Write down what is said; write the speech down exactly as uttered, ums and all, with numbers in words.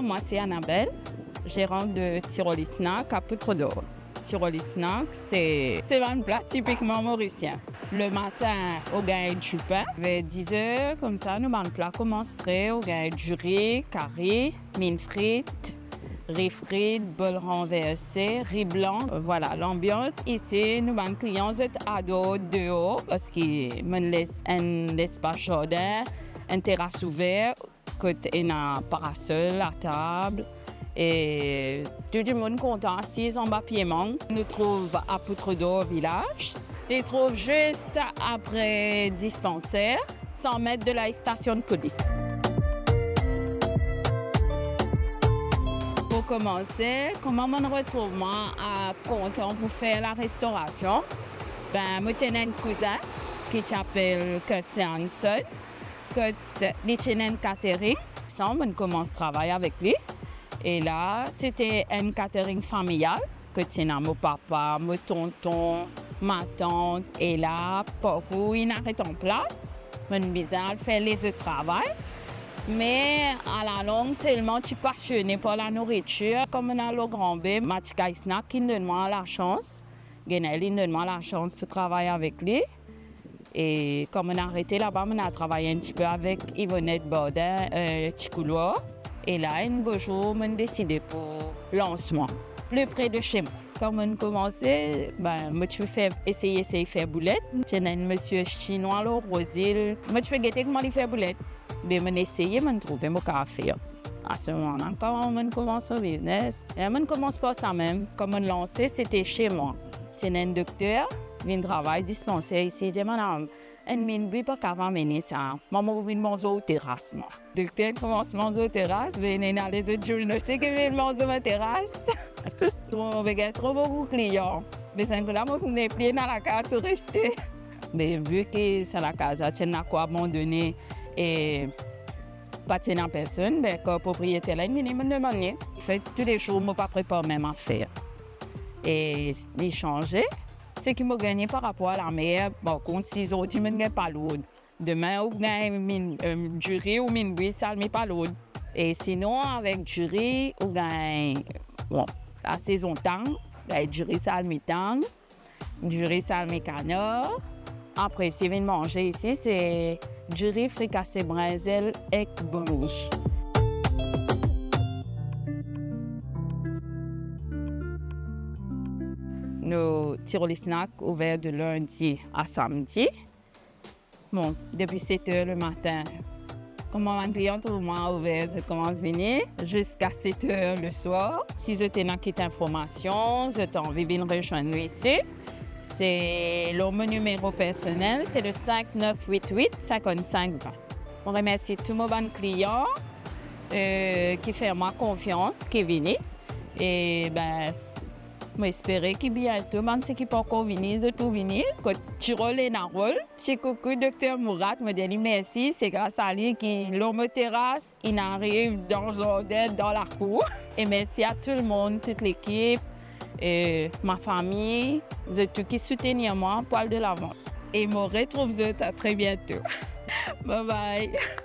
Moi, c'est Annabelle, gérante de Tiroli Snack à Poudre d'Or. Tiroli Snack, c'est, c'est un plat typiquement mauricien. Le matin, on gagne du pain. Vers dix heures, comme ça, nou bann pla koumans pare, on gagne du riz, kari, minn frit, ri frit, bol ranverse, ri blan. Vwala, lanbians isi, nou bann klian zot ador deor, parski mo'nn les enn lespas zardin, enn teras ouver, kot ena parasol, latab, e tou dimoun kontan asiz anba pie mang. Nou trouv a Poudre d'Or vilaz. Li trouv zis apre dispanser, san met de la stasion de polis. Pou koumanse, kouma mo'nn retrouv mwa a kontan pou fer larestorasion? Be, mo ti ena enn kouzin ki ti apel Christianson, kot li ti ena enn catering. Sa, mo'nn koumans travay avek li. E la, sete enn catering familial, kot ti ena mo papa, mo tonton, matant. E la, parkour inn aret anplas, mo'nn bizin al fer lezot travay. Me alalong, telman ti pasione par lanouritir, kan mo'nn al lor Gran Be, Matika Snack inn donn mwa lasans. Gennel inn donn mwa lasans pou travay avek li. E kan mo'nn arete laba, mo'nn al travay enn tipe avek Yvonette Bordin, eh, Ti Koulwar. E la, enn bo zour, mo'nn deside pou lans mwa pli pre de chez moi. Kan mo'nn koumanse, be, mo ti pe fer, esey, esey fer boulet. Ti ena enn misie sinwa lor Rosil. Mo ti pe gete kouma li fer boulet. Be, mo'nn eseye, mo'nn trouve mo kapav fer. A se moman la, kan mo'nn koumans mo biznes, e mo'nn koumans par sa mem. Kan mo'nn lanse, sete chez moi. Ti ena enn dokter vinn travay dispanser isi, dir, "Madam, enn minn bwi pa kapav amenn sa. Mwa, mo vinn manz ou teras, mwa." Dokter koumans manz ou teras, be ena lezot zour osi ki vinn manz mo teras. Mo pe gagn tro boukou klian. Be sa koumsa, mo nepli ena lakaz pou reste. Me vi ki sa lakaz la ti ena lakor abandone e pa ti ena personn, be, kan propriyeter la inn vini, mo'nn demann li. Anfet, toulezour, mo pa prepar mem zafer. E li sanze. Seki mo gagne par rapor a lamer, par kont, si zordi mo'nn gagn palourd, demin ou gagn minn, eh, diri ou minn bwi, sa mi palourd. E sinon, avek diri, ou gagn, bon, lasezon tang, gagn diri salmi tang, diri salmi kanar. Apre, si vinn manze isi, se diri frikase brinzel ek bomi. Nou Tiroli Snack ouver de lindi a samdi. Bon, depi set er lematin, kouma bann klian trouv mwa ouver, zot koumans vini ziska set er leswar. Si zot ena kit informasion, zot anvi vinn rezwenn nou isi, se lor mo nimero personel, se le cinq neuf huit huit cinquante-cinq vingt. Mo remersie tou mo bann klian, eh, ki fer mwa konfians, ki vini. E, be, mo espere ki biento bann seki pankor vini, zot pou vini. Kot Tirol ena rol. Ti koukou Dokter Mourat, mo dir li mersi, se gras a li ki lor mo teras, inn ariv dan zardin, dan lakour. E mersi a tou lemonn, tout lekip, e ma fami, zot tou ki soutenir mwa pou al delavan. E mo retrouv zot a tre biento. Bye bye.